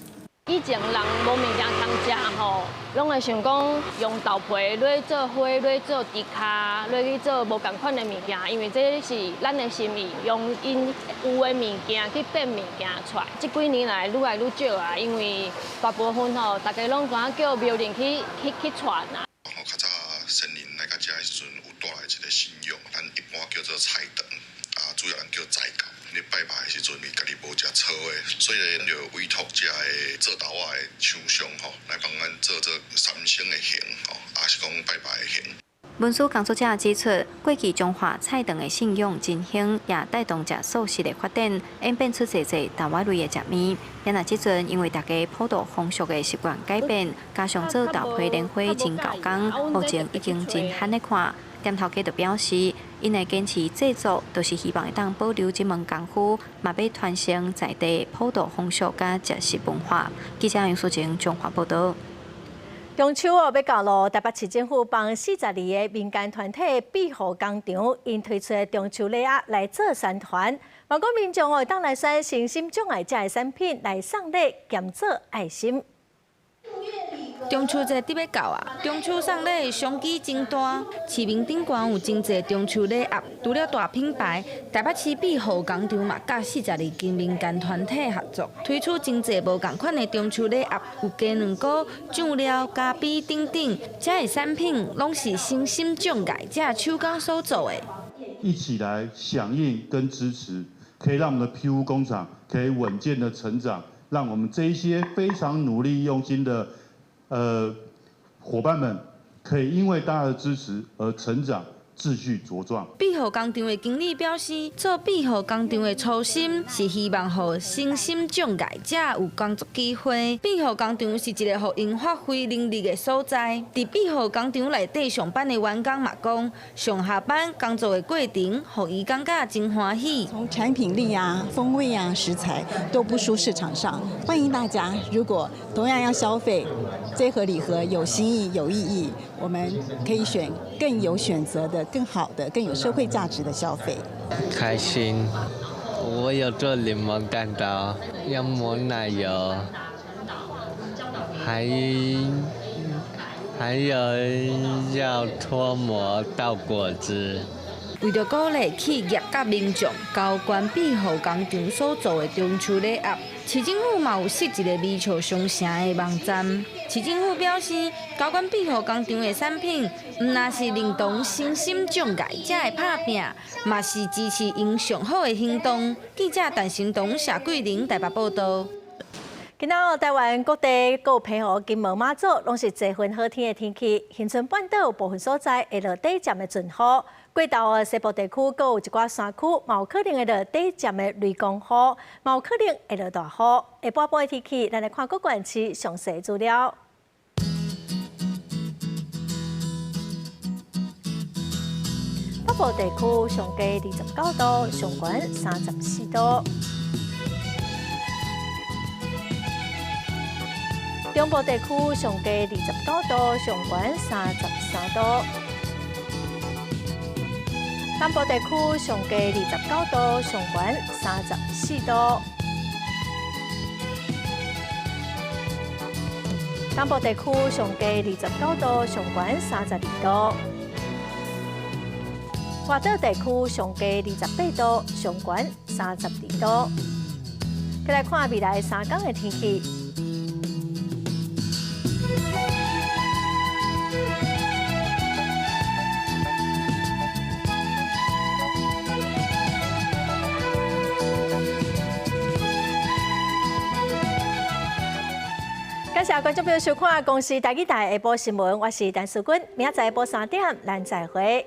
Speaker 12: 以前人無物件通食吼，攏會想講用豆皮來做花，來做豬跤，來去做無仝款的物件，因為這是咱的心意，用𪜶有的物件去變物件出來。這幾年來愈來愈少啊，因為大部分吼，大家攏知影叫廟人去傳啊。
Speaker 21: 較早先人來到遮的時陣，有帶來一個信仰，咱一般叫做菜長，啊，主要人叫財教。你拜拜的時陣，伊家己無食素的，所以咧就委託遮个做豆仔的廠商吼，來幫咱做這三牲的形吼，抑是講拜拜的形。
Speaker 7: 文史工作者指出，過去彰化菜長的信仰真興，也帶動食素食的發展，演變出濟濟豆仔類的食物。然而這陣因為大家普渡風俗的習慣改變，加上做豆皮蓮花真厚工，目前已經真罕咧看。店頭家就表示，𪜶會堅持製作，就是希望會當保留這門功夫，嘛欲傳承在地普渡風俗佮食食文化。記者楊淑靜彰化報導。
Speaker 1: 中秋哦，欲到囉，台北市政府幫42個民間團體庇護工廠，𪜶推出的中秋禮盒來做宣傳，嘛講民眾哦，會當來選誠心鍾愛食的產品來送禮，兼做愛心。
Speaker 24: 中秋節佇欲到啊！中秋送禮商機真大，市面頂懸有真濟中秋禮盒。除了大品牌，台北市庇護工廠嘛，佮42間民間團體合作，推出真濟無仝款的中秋禮盒，有雞卵糕、醬料、咖啡等等，這的產品攏是誠心鍾愛者手工所做的。
Speaker 5: 一起來響應跟支持，可以讓我們的庇護工廠可以穩健的成長，讓我們這一些非常努力用心的夥伴們可以因為大家的支持而成長，繼續茁壯。
Speaker 24: 庇護工廠的經理表示，做庇護工廠的初心是希望予誠心鍾愛者有工作機會。庇護工廠是一個予𪜶發揮能力的所在。佇庇護工廠內底上班的員工嘛講，上下班工作的過程，予伊感覺真歡喜。
Speaker 27: 從產品力啊、風味啊、食材都不輸市場上。歡迎大家，如果同樣要消費，這盒禮盒有心意、有意義，我們可以選更有選擇的、更好的、更有社會價值的消費。
Speaker 29: 開心，我有做檸檬蛋糕，要抹奶油，還有要脫模倒果汁。
Speaker 24: 為著鼓勵企業佮民眾交關庇護工廠所做的中秋禮盒，市政府嘛有設一个微笑商城的網站。市政府表示，交關庇護工廠的產品，毋但是認同身心障礙者的拍拚，嘛是支持𪜶上好的行動。記者陳新東、謝桂玲台北報道。
Speaker 1: 今仔日台灣各地閣有澎湖、金門、馬祖，攏是齊雲好天的天氣。恆春半島有部分所在會落短暫的陣雨，過晝的西部地區閣有一寡山區，嘛有可能會落短暫的雷公雨，嘛有可能會落大雨。下半晡的天氣，咱來看各縣市詳細資料。北部地區上低29度，上懸34度。中部地區上低29度，上懸33度；南部地區上低29度，上懸34度；東部地區上低29度，上懸32度；外島地區上低28度，上懸32度。再來看未來3天的天氣。感謝觀眾朋友收看《公視台語台》下晡新聞，我是陳淑君，明仔載下晡3點，咱再會。